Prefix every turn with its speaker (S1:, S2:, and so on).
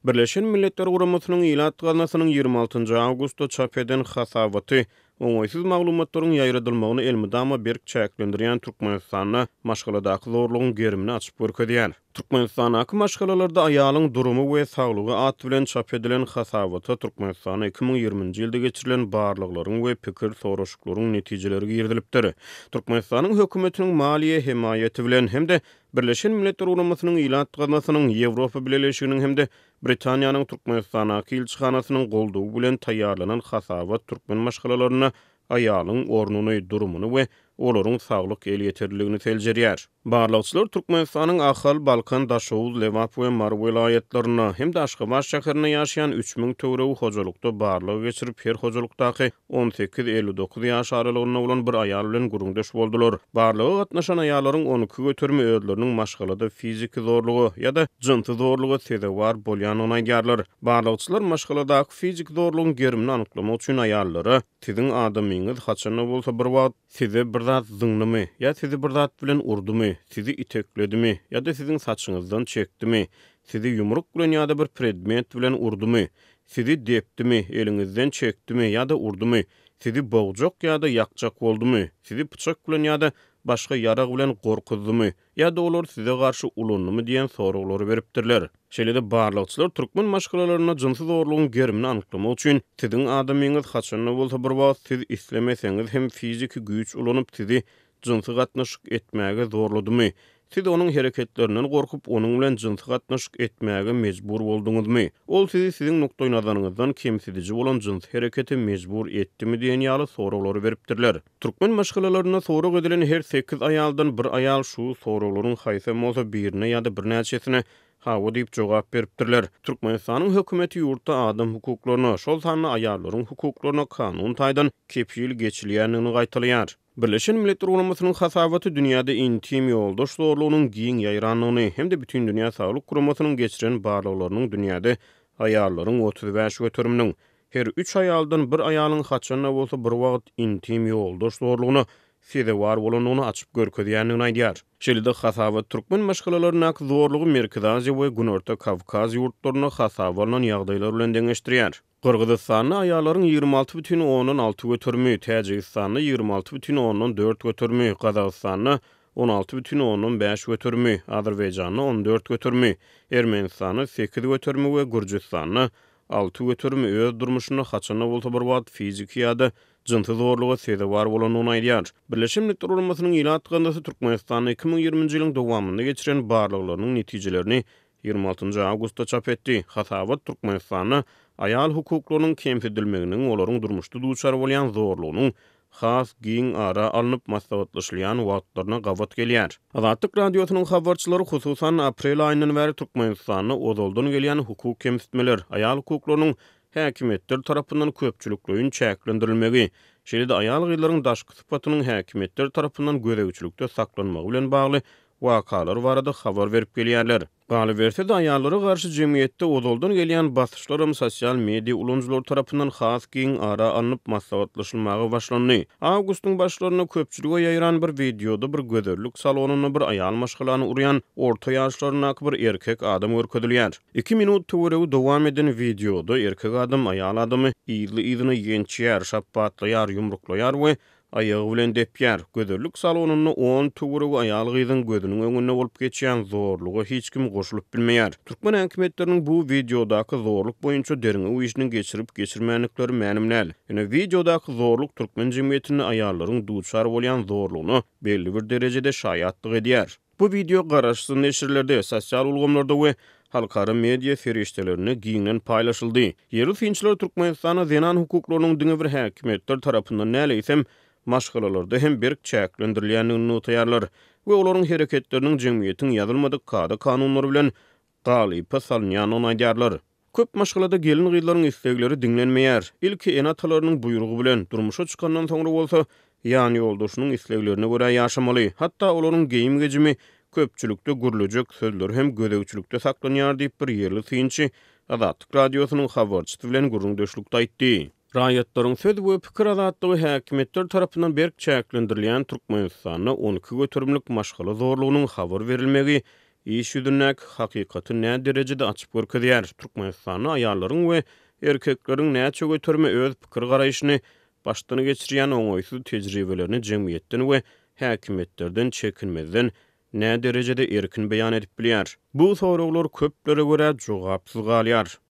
S1: Birleşen Milletler Guramasynyň Ilat gaznasynyň 26 awgustda çap eden hasabaty oňaýsyz maglumatlaryň ýaýradylmagyny elmydama berk çäklendirýän Türkmenistanda maşgaladaky zorlugyň gerimini açyp görkezýär. Türkmenistandaky maşgalalarda aýalyň durumy we saglygy at bilen çap edilen hasabata Türkmenistanda 2020-nji ýylda geçirilen barlaglaryň we pikir soraşyklaryň netijeleri girizilipdir. Türkmenistanyň hökümetiniň maliýe hemaýaty bilen hem-de Birleşen Milletler Guramasynyň Ilat gaznasynyň, Ýewropa Bileleşiginiň hem-de Britaniýanyň Türkmenistandaky ilçihanasynyň goldawy bilen taýýarlanan hasabat türkmen maşgalalarynda aýalyň ornuny, durumyny we olaryň saglyk elýeterliligini seljerýär. Barlagçylar Türkmenistanyň Ahal, Balkan, Daşoguz, Lebap we Mary welaýatlarynda hem-de Aşgabat şäherinde ýaşaýan 3000 töweregi hojalykda barlag geçirip, her hojalykdaky 18, 59 ýaş aralygynda bolan bir aýal bilen gürrüňdeş boldular. Barlaga gatnaşan aýallaryň 12 göterimi özleriniň maşgalada fiziki zorluga ýa-da jynsy zorluga sezewar bolýandygyny aýdýarlar. Barlagçylar maşgaladaky fiziki zorlugyň gerimini anyklamak üçin aýallara, Siziň adamyňyz haçan-da bolsa bir wagt size bir zat zyňdymy ýa sizi bir zat bilen urdumy, sizi itekledimi ýa-da siziň saçyňyzdan çekdimi, sizi ýumruk bilen ýa-da bir predmet bilen urdumy, sizi depdimi, eliňizden çekdimi ýa-da urdumy, sizi bogjak ýa-da ýakjak boldumy, sizi pyçak bilen ýa-da başga ýarag bilen gorkuzdymy ýa-da olar size garşy ulandymy diýen soraglary beripdirler. Şeýle-de barlagçylar türkmen maşgalalarynda jynsy zorlugyň gerimini anyklamak üçin siziň adamyňyz haçan-da bolsa bir wagt siz islemeseňiz hem fiziki güýç ulanyp sizi jynsy gatnaşyk etmäge zorladymy? Siz onuň hereketlerinden gorkup, onuň bilen jynsy gatnaşyk etmäge mejbur bolduňyzmy? Ol sizi siziň nukdaýnazaryňyzdan kemsidiji bolan jynsy herekete mejbur etdimi diýen ýaly soraglary beripdirler. Türkmen maşgalalarynda sorag edilen her sekiz aýaldan bir aýal şu soraglaryň haýsam bolsa birine ýa-da birnäçesine hawa diýip jogap beripdirler. Türkmenistanyň hökümeti ýurtda adam hukuklaryna, şol sanda aýallaryň hukuklaryna kanun taýdan kepil geçilýändigini gaýtalaýar. Birleşen Milletler Guramasynyň hasabaty dünýäde intim ýoldaş zorlugynyň giň ýaýrandygyny hem-de Bütindünýä Saglyk Guramasynyň geçiren barlaglarynyň dünýäde aýallaryň 35 göteriminiň, her üç aýaldan bir aýalyň haçan-da bolsa bir wagt intim ýoldaş zorlugyna sezewar bolandygyny açyp görkezýändigini aýdýar. Şeýle-de hasabat türkmen maşgalalaryndaky zorlugy Merkezi Aziýa we Günorta Kawkaz ýurtlarynda hasaba alnan ýagdaýlar bilen deňeşdirýär. Gyrgyzystanda aýallaryň 26 bütin ondan alty göterimi, Täjigistanda 26 bütin ondan dört göterimi, Gazagystanda 16 bütin ondan bäş göterimi, Azerbaýjanda 14 göterimi, Ermenistanda sekiz göterimi we Gürjüstanda alty göterimi öz durmuşynda haçan-da bolsa bir wagt fiziki ýa-da jynsy zorluga sezewar bolandygyny aýdýar. Birleşen Milletler Guramasynyň Ilat gaznasy Türkmenistanda 2020-nji ýylyň dowamynda geçiren barlaglarynyň netijelerini 26 awgustda çap etdi. Hasabat Türkmenistanda aýal hukuklarynyň kemsidilmeginiň, olaryň durmuşda duçar bolýan zorlugynyň has giň ara alnyp maslahatlaşylýan wagtlaryna gabat gelýär. Azatlyk Radiosynyň habarçylary, hususan-da, aprel aýyndan bäri Türkmenistanda ozaldan gelýän hukuk kemsitmeler, aýal hukuklarynyň häkimiýetler tarapyndan köpçülikleýin çäklendirilmegi, şeýle-de aýal-gyzlaryň daşky sypatynyň häkimiýetler tarapyndan gözegçilikde saklanmagy bilen bagly wakalar barada habar berip gelýärler. Galyberse-de, aýallara garşy jemgyýetde ozaldan gelýän basyşlaram sosial media ulanyjylary tarapyndan has giň ara alnyp maslahatlaşylmaga başlandy. Awgustyň başlarynda köpçülige ýaýran bir wideoda bir gözellik salonynda bir aýal maşgalany urýan orta ýaşlaryndaky bir erkek adam görkezilýär. Iki minut töweregi dowam eden wideoda erkek adam aýal adamy yzly-yzyna ýençýär, şapbatlaýar, ýumruklaýar we Aýagy bilen depýär. Gözellik salonynda on töweregi aýal-gyzyň gözüniň öňünde bolup geçýän zorluga hiç kim goşulyp bilmeýär. Türkmen häkimiýetleriniň bu wideodaky zorluk boýunça derňew işini geçirip-geçirmändikleri mälim däl. Ýöne wideodaky zorluk türkmen jemgyýetinde aýallaryň duçar bolýan zorlugyna belli bir derejede şaýatlyk edýär. Bu wideo garaşsyz neşirlerde, sosial ulgamlarda we halkara media serişdelerinde giňden paýlaşyldy. Ýerli synçylar Türkmenistanda zenan hukuklarynyň diňe bir häkimiýetler tarapyndan däl, eýsem, maşgalalarda hem berk çäklendirilýändigini nygtaýarlar we olaryň hereketleriniň jemgyýetiň ýazylmadyk kada-kanunlary bilen galypa salynýandygyny aýdýarlar. Köp maşgalada gelin-gyzlaryň islegleri diňlenmeýär. Ilki ene-atalarynyň buýrugy bilen, durmuşa çykandan soňra bolsa, ýanýoldaşynyň isleglerine görä ýaşamaly. Hatda olaryň geýim-gejimi, köpçülikde gürlejek sözleri hem gözegçilikde saklanýar diýip, bir ýerli synçy Azatlyk Radiosynyň habarçysy bilen gürrüňdeşlikde aýtdy. Raýatlaryň söz we pikir azatlygy häkimiýetler tarapyndan berk çäklendirilýän Türkmenistanda 12 göterimlik maşgala zorlugynyň habar berilmegi. Iş ýüzündäki hakykaty näderejede açyp görkezýär? Türkmenistanda aýallaryň we erkekleriň näçe göterimi öz pikir-garaýşyny, başdan geçirýän oňaýsyz tejribelerini jemgyýetden we häkimiýetlerden çekinmezden näderejede erkin beýan edip bilýär? Bu soraglar köplere görä jogapsyz galýar.